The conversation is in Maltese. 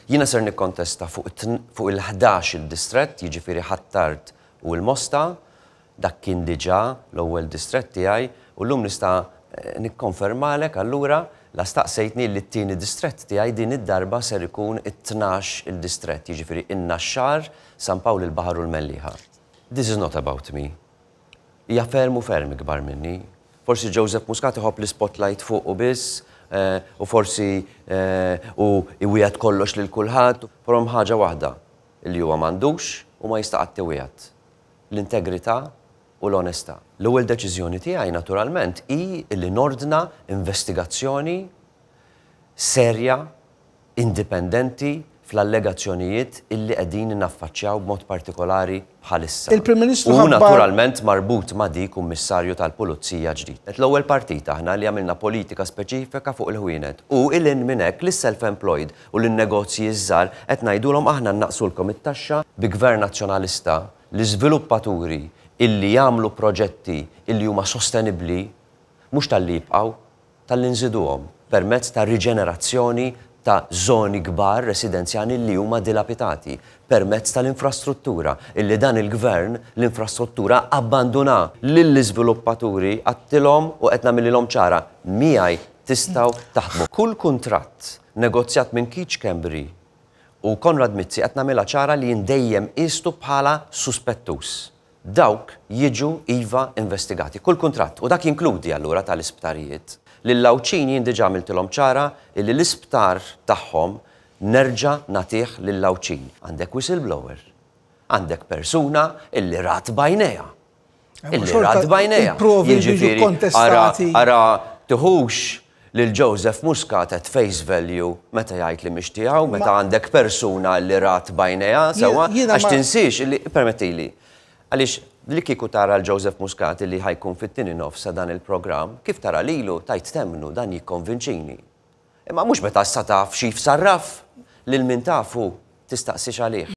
Jiena ser nikkontesta fuq fuq il-11-il distrett, jiġifieri Ħ'Attard u l-Mosta, dak kien diġà l-ewwel distrett tiegħi u llum nista' nikkonfermalek allura la staqsejtni li t-tieni distrett tiegħi din id-darba ser ikun it-12-il distrett, jiġifieri in-Naxxar, San Pawl il-Baħar u l-Mellieħa. This is not about me. Hija ferm u ferm ikbar minni. Forsi Joseph Muscat iħobb l-ispotlight fuqu biss u forsi hu jwiegħed kollox lil kulħadd, però hemm ħaġa waħda li huwa m'għandux u ma jista' qatt iwiegħed, l-integrità u l-onestà. L-ewwel deċiżjoni tiegħi naturalment hi li nordna investigazzjoni serja indipendenti fl-allegazzjonijiet illi qegħdin naffaċċjaw b'mod partikolari bħalissa. Il-Prim Ministru U ħabbar naturalment marbut ma' dik Kummissarju tal-Pulizija ġdid. L-ewwel partit aħna li għamilna politika speċifika fuq il-ħwienet u 'il hinn minn hekk lis-self-employed u lin-negozji ż-żgħar qed ngħidulhom aħna nnaqqsulkom it-taxxa bi Gvern Nazzjonalista l-iżviluppaturi illi jagħmlu proġetti illi huma sostenibbli mhux talli jibqgħu talli nżiduhom permezz ta' riġenerazzjoni ta' żoni kbar residenzjali li huma dilapitati, permezz tal-infrastruttura, illi dan il-Gvern l-infrastruttura abbandunha lill-iżviluppaturi għadtilhom u qed nagħmililhom ċara, miegħi tistgħu taħdmu. Kull kuntratt negozjat minn Keith Schembri u Konrad Mizzi qed nagħmilha ċara li jien dejjem qiestu bħala suspettuż. Dawk jiġu iva investigati. Kull kuntratt, u dak jinkludi allura tal-isptarijiet. Lill-Għawdxin jien diġà għamiltilhom ċara illi l-isptar tagħhom nerġa' nagħtih lill-Għawdxin. Għandek whistleblower. Għandek persuna illi rat b'għajnejha. Illi rat b'għajnejha. Jiġifieri ara ara tiħux lil Joseph Muscat at face value meta jgħid li mhix tiegħu, meta għandek persuna li rat b'għajnejha, sewwa, għax tinsiex li, permettili, għaliex li kieku tara l Joseph Muscat li ħa jkun fit-tieni nofs ta' dan il-programm, kif tara lilu tgħid temmnu dan jikkonvinċini. Imma mhux meta issa taf xi jfsarraf, lil min tafu tistaqsix għalih.